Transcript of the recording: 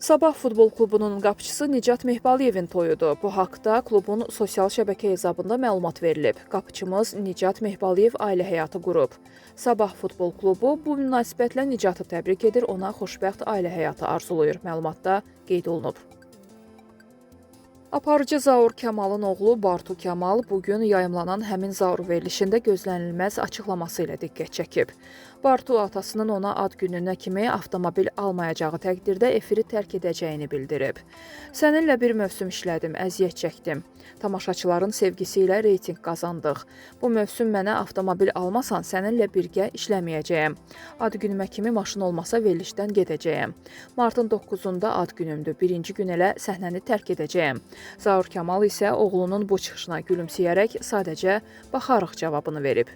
Sabah futbol klubunun qapıçısı Nicat Mehbaliyevin toyudur. Bu haqda klubun sosial şəbəkə hesabında məlumat verilib. Qapıçımız Nicat Mehbaliyev ailə həyatı qurub. Sabah futbol klubu bu münasibətlə Nicatı təbrik edir, ona xoşbəxt ailə həyatı arzulayır. Məlumatda qeyd olunub. Aparıcı Zaur Kamalın oğlu Bartu Kamal bugün yayımlanan həmin Zaur verilişində gözlənilməz açıqlaması ilə diqqət çəkib. Bartu atasının ona ad gününə kimi avtomobil almayacağı təqdirdə efiri tərk edəcəyini bildirib. Səninlə bir mövsüm işlədim, əziyyət çəkdim. Tamaşaçıların sevgisi ilə reytinq qazandıq. Bu mövsüm mənə avtomobil almasan, səninlə birgə işləməyəcəyəm. Ad günümə kimi maşın olmasa verilişdən gedəcəyəm. Martın 9-unda ad günümdür. Birinci gün elə səhnəni tərk edəcəyəm. Zaur Kamal isə oğlunun bu çıxışına gülümsəyərək sadəcə baxarıq cavabını verib.